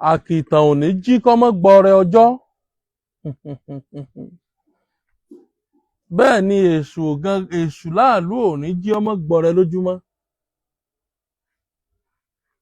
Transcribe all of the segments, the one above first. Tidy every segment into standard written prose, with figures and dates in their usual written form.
Àkìtàn ò ní jí kọ́mọ́ gbọrẹ ọjọ́. Bẹ́ẹ̀ ni èṣù gan, èṣù láàlú ò ní jí ọmọ gbọrẹ lójúmọ́.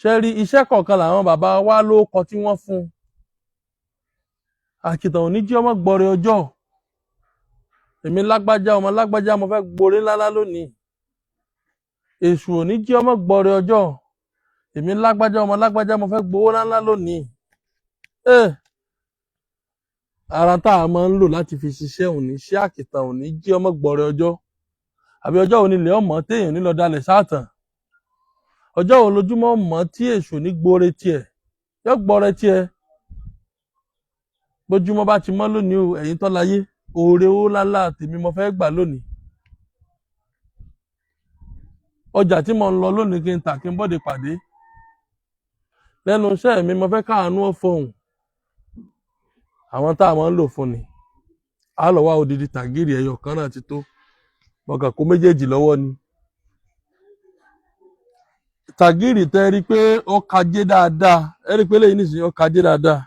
Ṣe rí iṣẹ́ kọ̀ọ̀kan làwọn bàbá wa ló kọ tí wọ́n fún un. Àkìtàn ò ní jí ọmọ gbọrẹ ọjọ́. Èmi lágbájá, ọmọ lágbájá, mo fẹ́ gborí ńláńlá lónìí. Èṣù ò ní jí ọmọ gbọrẹ ọjọ́. Èmi lágbájá, ọmọ lágbájá, mo fẹ́ gbowó ńláńlá lónìí. Ara tá a máa ń lò láti fi ṣiṣẹ́ òní, ṣé àkìtàn ò ní jí ọmọ gbọrẹ ọjọ́? Àbí ọjọ́ òní lè ọmọ téèyàn ní lọ dalẹ̀ sáàtàn? Ọjọ́ wo lójúmọ́ mọ́ tí èṣù ní gbóre tiẹ̀? Yọ gbọrẹ tiẹ̀. Bójúmọ́ bá ti mọ́ lónìí o, ẹ̀yin tó láyé, oore owó ńláńlá tèmi mo fẹ́ gbà lónìí. Ọjà tí mo ń lọ lónìí kí n tà kí n bọ́de pàdé. Lẹ́nu iṣẹ́ mi mo fẹ́ káàánú ó fọhùn. Àwọn tá a máa ń lò fún ni. A lọ wá odidi tàgìrì ẹyọ kan náà ti tó. Mo kàn kó méjèèjì lọ́wọ́ ni. Tàgìrì tẹ́ rí pé ó kajé dáadáa, ẹ rí pé lẹ́yìn nísìnyí ó kajé dáadáa.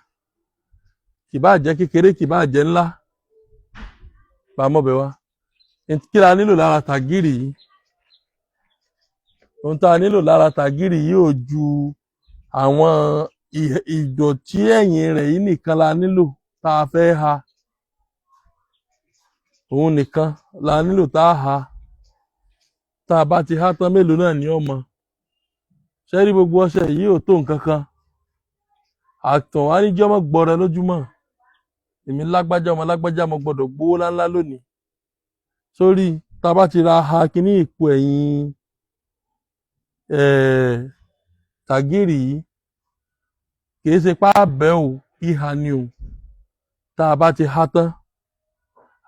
Kì bá jẹ́ kékeré, kì bá jẹ́ ńlá. Bá a mọ̀ bẹ̀ wá. Kí la nílò lára tàgìrì yìí? Ohun tá a nílò lára tàgìrì yìí ò ju àwọn ìdọ̀tí ẹ̀yìn rẹ̀ yìí nìkan la nílò tá a fẹ́ ha. Òun nìkan la nílò tá a ha. Tá a bá ti há tán, mélòó náà ni ó mọ. Ṣé rí gbogbo ọṣẹ yìí ò tó nǹkan kan. Àtọ̀ wá ní jẹ́ ọmọ gbọrẹ lójúmọ́. Èmi lágbájá, ọmọ lágbájá, mo gbọdọ̀ gbowó ńláńlá lónìí. Sórí tá a bá ti ra ha kíní ìpo ẹ̀yìn tàgìrì yìí, kìí ṣe pá bẹ́ o, ìhà ni o. Tá a bá ti há tán,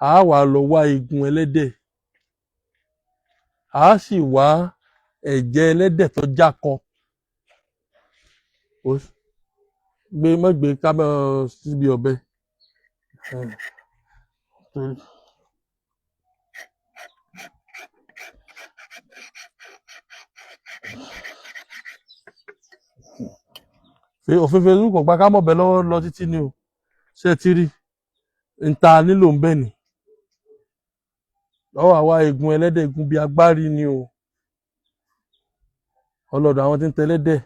a wà lọ wá eegun ẹlẹ́dẹ̀, a sì wá ẹ̀jẹ̀ ẹlẹ́dẹ̀ tó jákọ. Gbé má gbé kámẹ́ síbi ọ̀bẹ. Òfin Facebook kò gbà ká mọ̀bẹ lọ́wọ́ lọ títí ni o. Ṣé ẹ ti rí? N ta nílò ń bẹ̀ ni. Lọ́wọ́ àwa eegun ẹlẹ́dẹ̀, eegun bíi agbárí ni o. Ọlọ́dọ̀ àwọn tí ń tẹlẹ́dẹ̀.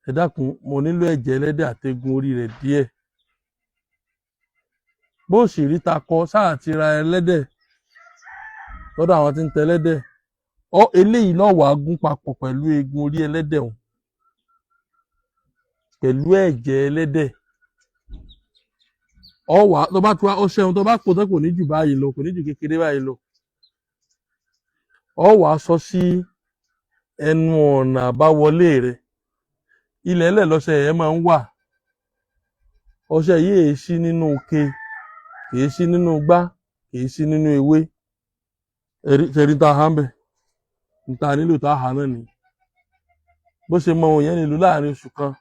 Ẹ dákun, mo nílò ẹ̀jẹ̀ ẹlẹ́dẹ̀ àti eegun orí rẹ̀ díẹ̀. Bó sì rí takọ sáà ti ra ẹlẹ́dẹ̀ lọ́dọ̀ àwọn tí ń tẹlẹ́dẹ̀. Ọ eléyìí ló wàá gún papọ̀ pẹ̀lú eegun orí ẹlẹ́dẹ̀ òun, pẹ̀lú ẹ̀jẹ̀ ẹlẹ́dẹ̀. Ọ wà tó bá tu ọṣẹ ohun tó bá pò tán kò ní jù báyìí lọ, kò ní jù kékeré báyìí lọ. Ọ wàá sọ sí ẹnu ọ̀nà àbáwọlé rẹ̀. Ilẹ̀ ẹlẹ̀ lọ́ṣẹ yẹn máa ń wà. Ọṣẹ yìí èé sí nínú ike, kìí sí nínú igbá, kìí sí nínú ewé. Ẹ̀rí tá a há ń bẹ̀. N ta nílò tá a há náà ni. Bó ṣe mọ òun yẹn lè lò láàrin oṣù kan.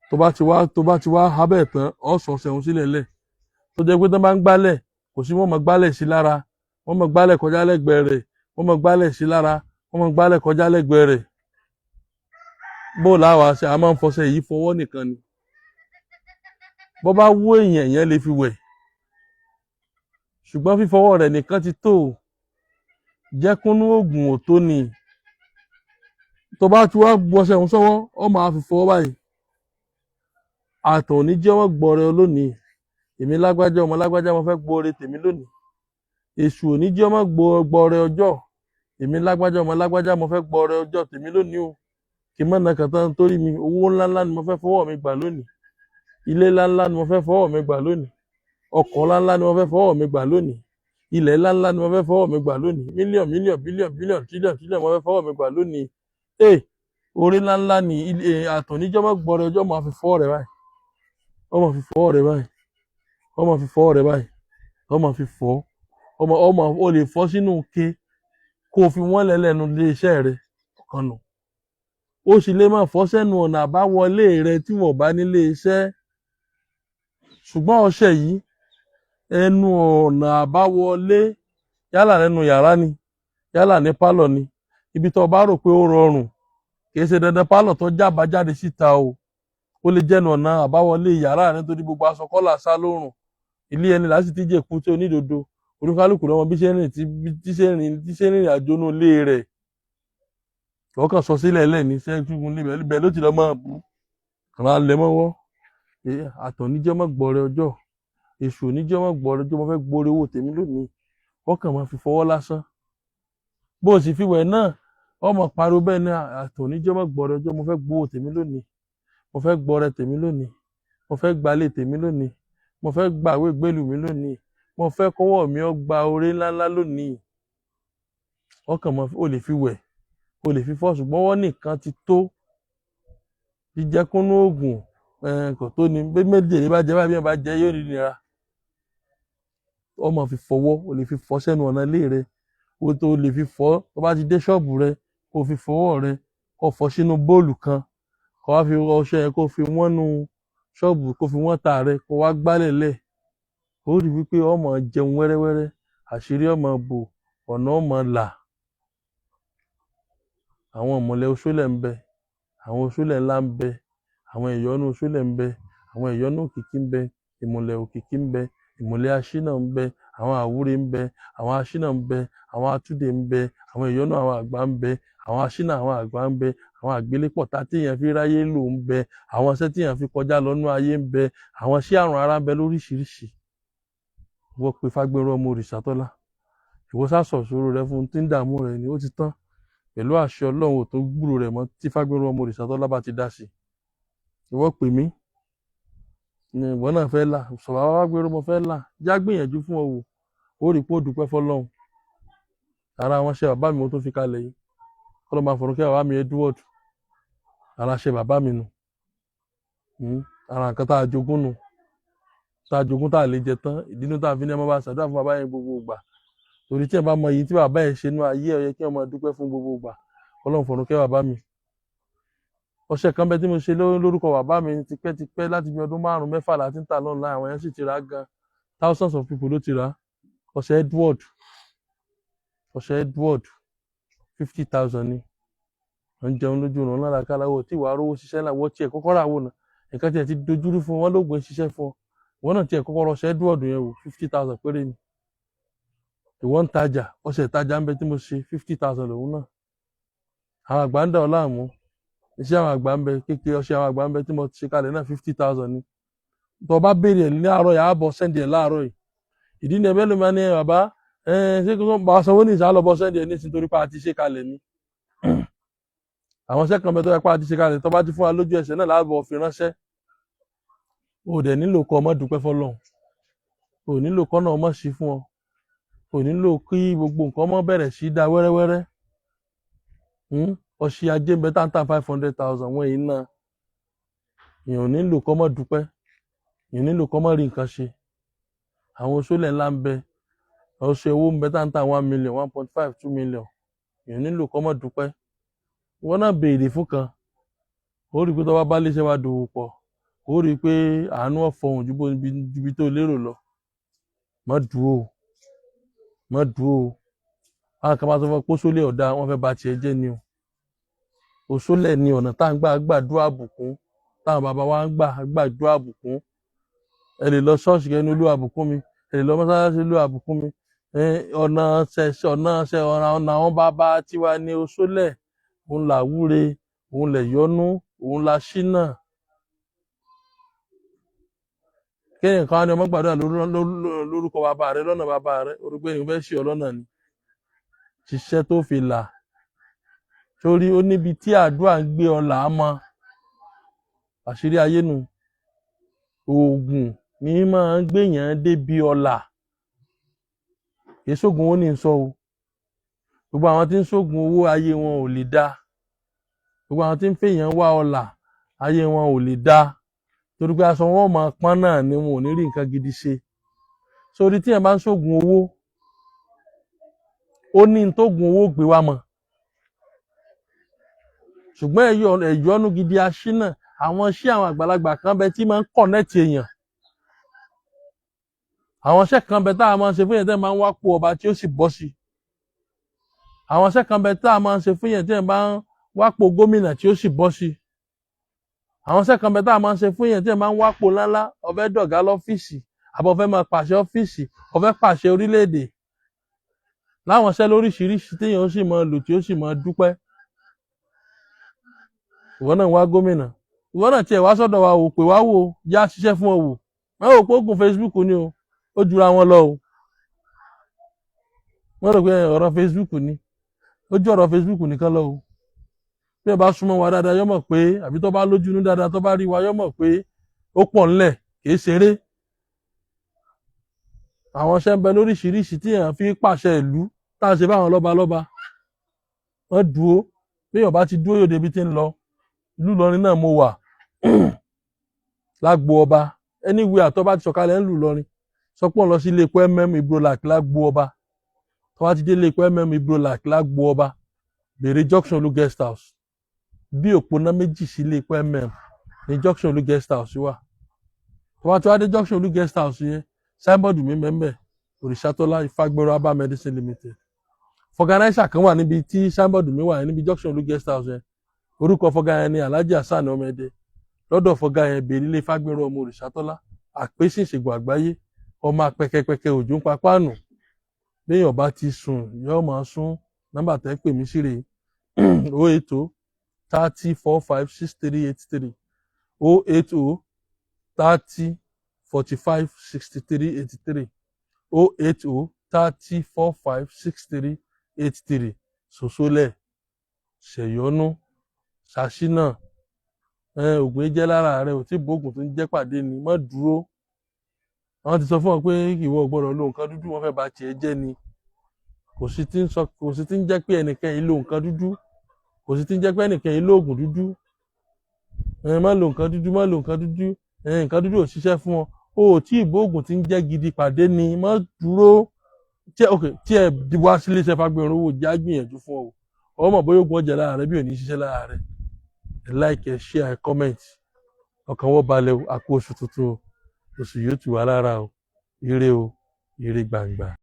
Tó bá ti wá há bẹ́ẹ̀ tán, ọ sọ ọṣẹ òun sílẹ̀ lẹ̀. Tó jẹ́ pé tó bá ń gbálẹ̀, kò sí wọ́n mọ̀ gbálẹ̀ sí lára, wọ́n mọ̀ gbálẹ̀ kọjá lẹ́gbẹ̀ẹ́ rẹ̀, wọ́n mọ̀ gbálẹ̀ sí lára, wọ́n mọ̀ gbálẹ̀ kọjá lẹ́gbẹ̀ẹ́ rẹ̀. Bó láwa ṣe, a máa ń fọṣẹ yìí fọwọ́ nìkan ni. Bó bá wú èèyàn, èèyàn lè fi wẹ̀. Ṣùgbọ́n fífọwọ́ rẹ̀ nìkan ti tó. Jẹ́kúnú òògùn ò tó ni. Tó bá ti wá bu ọṣẹ òun sọ́wọ́, ọ máa fi fọwọ́ báyìí. Àtọ̀ ò ní jẹ́ wọ́n gbọrẹ lónìí. Èmi lágbájá, ọmọ lágbájá, mo fẹ́ gbọrẹ tèmi lónìí. Èṣù ò ní jẹ́ ọmọ gbọrẹ ọjọ́. Èmi lágbájá, ọmọ lágbájá, mo fẹ́ gbọrẹ ọjọ́ tèmi lónìí o. Kì í mọ̀nà kan tán torí mi, owó ńláńlá ni mo fẹ́ fọwọ́ mi gbà lónìí. Ilé ńláńlá ni mo fẹ́ fọwọ́ mi gbà lónìí. Ọkọ̀ ńláńlá ni mo fẹ́ fọwọ́ mi gbà lónìí. Ilẹ̀ ńláńlá ni mo fẹ́ fọwọ́ mi gbà lónìí. Mílíọ̀nù, mílíọ̀nù, bílíọ̀nù, bílíọ̀nù, tírílíọ̀nù, tírílíọ̀nù mo fẹ́ fọwọ́ mi gbà lónìí. Orí ńláńlá ni àtọ̀ níjọ́ mọ́ gbọrẹ ọjọ́, máa fi fọwọ́ rẹ̀ báyìí. Ó máa fi fọwọ́ rẹ̀ báyìí. Ó máa fi fọwọ́ rẹ̀ báyìí. Ó máa fi fọ́. Ọmọ o lè fọ́ sínú ike kó o fi wọ́n lẹ̀ lẹ́nu ilé iṣẹ́ rẹ ọ̀kan nù. Ó sì lè máa fọ́ sẹ́nu ọ̀nà àbáwọlé rẹ tí wọ́n bá nílé iṣẹ́. Ṣùgbọ́n ọṣẹ yìí, ẹnu ọ̀nà àbáwọlé, yálà nínú yàrá ni, yálà ní pálọ̀ ni, ibi tó o bá rò pé ó rọrùn, Kì í ṣe dandan pálọ̀ tó jábá jáde síta o, ó lè jẹ́nu ọ̀nà àbáwọlé yàrá rẹ, nítorí gbogbo aṣọ kọ́là sá lórùn. Ilé ẹni láti ti jẹ́ èkúté onídodo. Oníkálukú lọ́mọ bí ṣe ń rìn, tí ṣe ń rìnrìn àjò nínú ilé rẹ̀. Ọkàn sọ sílẹ̀ lẹ́ni sẹ́gun níbẹ̀ bẹ́ẹ̀ ló ti lọ́ máa bú kàn án lẹ mọ́wọ́. Àtọ̀ níjẹ́ mọ́ gbọ́rẹ́ ọjọ́, èṣù oníjẹ́ mọ́ gbọ́rẹ́ ọjọ́. Mo fẹ́ gbọ́rẹ́ owó tèmi lónìí. Wọ́n kàn máa fi fọwọ́ lásán, bó o sì fi wẹ̀ náà, ọmọ pariwo bẹ́ẹ̀ ní: àtọ̀ oníjẹ́ mọ́ gbọ́rẹ́ ọjọ́, mo fẹ́ gbowó tèmi lónìí, mo fẹ́ gbọ́rẹ́ tèmi lónìí, mo fẹ́ gbalé tèmi lónìí, mo fẹ́ gbàwé gbélù mi lónìí, mo fẹ́ kọ́wọ́ mi ó gba oore ńláńlá lónìí. Ọkàn mọ́, o lè fi wẹ̀, o lè fi fọ́, ṣùgbọ́n wọ́n nìkan ti tó. Jíjẹkúnú oògùn kò tó ni bí méjèèjì bá jẹ báyìí, bí wọ́n bá jẹ yóò ní nira. Ó máa fi fọwọ́, o lè fi fọ́ sẹ́nu ọ̀nà ilé rẹ, o tó lè fi fọ́. Tó bá ti dé ṣọ́ọ̀bù rẹ, kó fi fọwọ́ rẹ, kó fọ́ sínú bóòlù kan, kó wá fi ọṣẹ yẹn, kó fi wọ́n nu ṣọ́ọ̀bù, kó fi wọ́n ta rẹ, kó wá gbálẹ̀ lẹ̀. Ó rí wípé ó máa jẹun wẹ́rẹ́wẹ́rẹ́, àṣírí ó máa bò, ọ̀nà ó máa là. Àwọn ìmọ̀lẹ̀ oṣólẹ̀ ń bẹ, àwọn oṣólẹ̀ ńlá ń bẹ, àwọn ìyọ́nú oṣólẹ̀ ń bẹ, àwọn ìyọ́nú òkìkí ń bẹ, ìmùlẹ̀ òkìkí ń bẹ, ìmùlẹ̀ aṣínà ń bẹ, àwọn àwúre ń bẹ, àwọn aṣínà ń bẹ, àwọn atúndè ń bẹ, àwọn ìyọ́nú àwọn àgbà ń bẹ, àwọn aṣínà àwọn àgbà ń bẹ, àwọn àgbélépọ̀tá téèyàn fi ráyé lò ń bẹ, àwọn iṣẹ́ téèyàn fi kọjá lọ́nú ayé ń bẹ, àwọn iṣẹ́ àrùn ara ń bẹ lóríṣiríṣi. Wọ́n pe Fágbénró ọmọ Òrìṣàtọ́lá, ìwọ sá sọ ìṣòro rẹ fún un tí ń dààmú rẹ ni, ó ti tán. Pẹ̀lú àṣẹ Ọlọ́run, ò tó gbúrò rẹ̀ mọ́ tí Fágbénró ọmọ Òrìṣàtọ́lá bá ti dá sí i. Ìwọ pè mí, ìwọ náà fẹ́ là sọ̀rọ̀, àwọn Fágbénró mo fẹ́ là, já gbìyànjú fún ọ wò, ó rí i pé ó dúpẹ́ fọlọ́run. Ara àwọn ṣe bàbá mi mo tó fi kalẹ̀ yìí, kọ́lọ́ máa fọ̀rọ̀ kí bàbá mi Edward, ara ṣe bàbá mi nù, ara nǹkan tá a jogún nù, tá a jogún tá a lè jẹ tán. Ìdínú tá a fi ní ẹ máa bá ṣàdúrà fún bàbá yẹn gbogbo ìgbà, torí tí ẹ bá mọ iyì tí bàbá yẹn ṣe nú ayé ẹ, yẹ kí ẹ máa dúpẹ́ fún gbogbo ìgbà. Ọlọ́run fọ̀run kẹ́ bàbá mi. Ọṣẹ kan bẹ tí mo ṣe lórúkọ bàbá mi tipẹ́tipẹ́, láti bí ọdún 5 mẹ́fà láti ń tà lọ́nà, àwọn yẹn sì ti rà á gan, thousands of people ló ti rà á. Ọṣẹ Edward, ọṣẹ Edward, 50,000 ni. Wọ́n ń jẹun lójú ọ̀nà lára káláwọ̀ tí wàá rówó ṣiṣẹ́ náà. Wọ́n tiẹ̀ kọ́kọ́ rà wò náà, nǹkan tiẹ̀ ti dojúrú fún wọn, lóògùn ṣiṣẹ́ fún ọ. Ìwọ náà tiẹ̀ kọ́kọ́ rọṣẹ Edward yẹn wò, 50,000 péré ni. Ìwọ ń tajà, ọṣẹ ìtajà ń bẹ tí mo ṣe, 50,000 lòun náà. Àwọn àgbà ń dà ọ́ láàmú, iṣẹ́ àwọn àgbà ń bẹ kékeré, ọṣẹ àwọn àgbà ń bẹ tí mo ṣe kalẹ̀ náà, 50,000 ni. Tó o bá béèrè ẹ̀ ní àárọ̀ yìí, á bọ̀ send ẹ̀ láàárọ̀ yìí. Ìdí ni ẹ̀bẹ́ ló máa ní bàbá ṣé kí wọ́n bá sanwó ní ìsàlọ̀ bọ́ send ẹ̀ ní ìsìn, torí pé a ti ṣe kalẹ̀ ni. Àwọn iṣẹ́ kan bẹ tó yẹ pé a ti ṣe kalẹ̀, tó bá ti fún wa lójú ẹsẹ̀ náà láàbọ̀ fi ránṣẹ́. O dẹ̀ nílò kọ́ ọmọ dúpẹ́ fọlọ́run, o nílò kọ́ náà ọmọ sí fún ọ, o nílò kí gbogbo nǹkan ọmọ bẹ̀rẹ̀ sí dá wẹ́rẹ́wẹ́rẹ́. Ọṣẹ ajé ń bẹ táǹtà 500,000, wọ́n yìí náà. Èèyàn ò nílò kọ́ mọ́ dúpẹ́, èèyàn nílò kọ́ mọ́ rí nǹkan ṣe. Àwọn oṣoolẹ̀ ńlá ń bẹ, ọṣẹ owó ń bẹ táǹtà 1 million, 1.5, 2 million. Èèyàn nílò kọ́ mọ́ dúpẹ́. Ìwọ náà béèrè fún kan, ó rí i pé tó bá bá léṣe wa dòwò pọ̀, ó rí i pé àánú ọ̀fọ̀hùn ju ibi tó lérò lọ. Má dúró, má dúró. Àwọn kan máa sọ fún ọ pé oṣoolẹ̀ ọ̀dà, wọ́n fẹ́ ba tiẹ̀ jẹ́ ni o. Òṣòlẹ̀ ni ọ̀nà tá à ń gbà gbàdúrà bùkún, táwọn bàbá wa ń gbà gbàdúrà bùkún. Ẹ lè lọ ṣọ́ọ̀ṣì kẹ́ni Olúwa bùkún mi, ẹ lè lọ mọ́sálásí, Olúwa bùkún mi. Ọ̀nà ṣẹ̀ṣẹ̀, ọ̀nà ṣẹ, ọ̀nà àwọn bàbá tiwa ní òṣòlẹ̀, òun là wúre, òun lẹ̀ yọ́nú, òun la ṣínà. Kéèyàn kan á ní ọmọ gbàdúrà lórúkọ bàbá rẹ, lọ́nà bàbá rẹ, orúkọ èèyàn fẹ́ ṣe ọ lọ́nà ni. Ṣiṣẹ́ tó fi là, torí ó níbi tí àdúrà ń gbé ọ là á mọ àṣírí ayé nu. Oògùn ní máa ń gbèyàn débi ọlà, kì í ṣoògùn owó ní sọ o. Gbogbo àwọn tí ń ṣoògùn owó, ayé wọn ò lè dá. Gbogbo àwọn tí ń fèèyàn wá ọlà, ayé wọn ò lè dá, torí pé aṣọ wọn máa pọ́n náà ni, wọn ò ní rí nǹkan gidi ṣe. Sórí tí yẹn bá ń ṣoògùn owó, ó ní n tó gun owó gbé wá mọ́. Ṣùgbọ́n ẹ̀yọ́nú gidi aṣínà, àwọn iṣẹ́ àwọn àgbàlagbà kan bẹ tí máa ń connect èèyàn. Àwọn iṣẹ́ kan bẹ tá a máa ń ṣe fún yẹn tẹ́ máa ń wá po ọba tí ó sì bọ́ sí. Àwọn iṣẹ́ kan bẹ tá a máa ń ṣe fún yẹn tí yẹn bá ń Wápò gómìnà tí ó sì bọ́ sí. Àwọn iṣẹ́ kan bẹ tá a máa ń ṣe fún yẹn tí ẹ máa ń wápò ńláńlá. Ó fẹ́ dọ̀gá lọ́fíìsì, àbọ̀ fẹ́ máa pàṣẹ ọ́fíìsì, ó fẹ́ pàṣẹ orílẹ̀-èdè, láwọn iṣẹ́ lóríṣiríṣi téèyàn ó sì máa lò, tí ó sì máa dúpẹ́. Ìwọ náà wá gómìnà, ìwọ náà tiẹ̀ wá sọ́dọ̀ wa wò, pé wá wò, já ṣiṣẹ́ fún ọ wò. Má wò pé oògùn Facebook ni o, ó jura wọn lọ o. Wọ́n rò pé ọ̀rọ̀ Facebook ni, ó ju ọ̀rọ̀ Facebook nìkan lọ o. Bí ẹ bá súnmọ́ wa dáadáa, yó mọ̀ pé, àbí tó bá lójúnú dáadáa, tó bá rí wa, yó mọ̀ pé ó pọ̀ ńlẹ̀, kì í ṣeré. Àwọn iṣẹ́ ń bẹ lóríṣiríṣi tí èèyàn fi pàṣẹ ìlú tá a ṣe báwọn lọ́balọ́ba. Wọ́n dúró, bí èèyàn bá ti dúró, yóò débi tí ń lọ. Ìlú Ìlọrin náà mo wà, lágbo ọba. Anywhere àtọ́ bá ti sọ̀kalẹ̀ ńlù Ìlọrin, sọ pé òun lọ sí ilé epo Ibrolak lágbo ọba. Tó bá ti dé ilé epo Ibrolak lágbo ọba, béèrè Junction Olú Guest House. Bí òpónà méjì sí ilé epo ní Junction Olú Guest House wà. Tó bá ti wá dé Junction Olú Guest House yẹn, signboard mi mẹ́mẹ́, Òrìṣàtọ́lá Ìfagbẹ́rọ Herbal Medicine Limited. Vulcanizer kan wà níbi tí signboard mi wà yẹn, níbi Junction Olú Guest House yẹn. Orúkọ fọgá yẹn ni Alhaji Hasan Ọmọdé. Lọ́dọ̀ fọgá yẹn, béèrè ilé Ìfagbẹ́rọ ọmọ Òrìṣàtọ́lá, àpèsè ìṣègùn àgbáyé, ọmọ apẹkẹpẹkẹ òjò ń pa páànù. Béèyàn bá ti sùn, yóò máa sún. Nọ́mbà tẹ́ pè mí sí rèé: 080 30 45 63 83, 080 30 45 63 83, 080 30 45 63 83. Sòsólẹ̀ ṣẹ̀yọ́nú ṣàṣínà ògùn jẹ́ lára rẹ ò tí bóògùn tó ń jẹ́ pàdé ni. Má dúró. Àwọn ti sọ fún ọ pé ìwọ ò gbọ́dọ̀ lo nǹkan dúdú, wọ́n fẹ́ bà tiẹ̀ jẹ́ ni. Kò sí tí ń sọ, kò sí tí ń jẹ́ pé ẹnìkan yìí lo nǹkan dúdú, kò sí tí ń jẹ́ pé ẹnìkan yìí lo oògùn dúdú. Má lo nǹkan dúdú, má lo nǹkan dúdú. Nǹkan dúdú ò ṣiṣẹ́ fún ọ, o ò tí ì bóògùn tí ń jẹ́ gidi pàdé ni. Má dúró. Tí ẹ, ok, tí ẹ wá sílé iṣẹ́ Fagbẹ̀rún owó, já gbìyànjú fún ọ o. Ọmọ bóyá oògùn ọjà lára rẹ bí ò ní ṣiṣẹ́ lára rẹ. Ẹ like, ẹ share, ẹ comment. Ọkàn wọ́n balẹ̀ o. Àpò oṣù tuntun o, oṣù yóò tù wá lára o. Ire o, ire gbàngbà.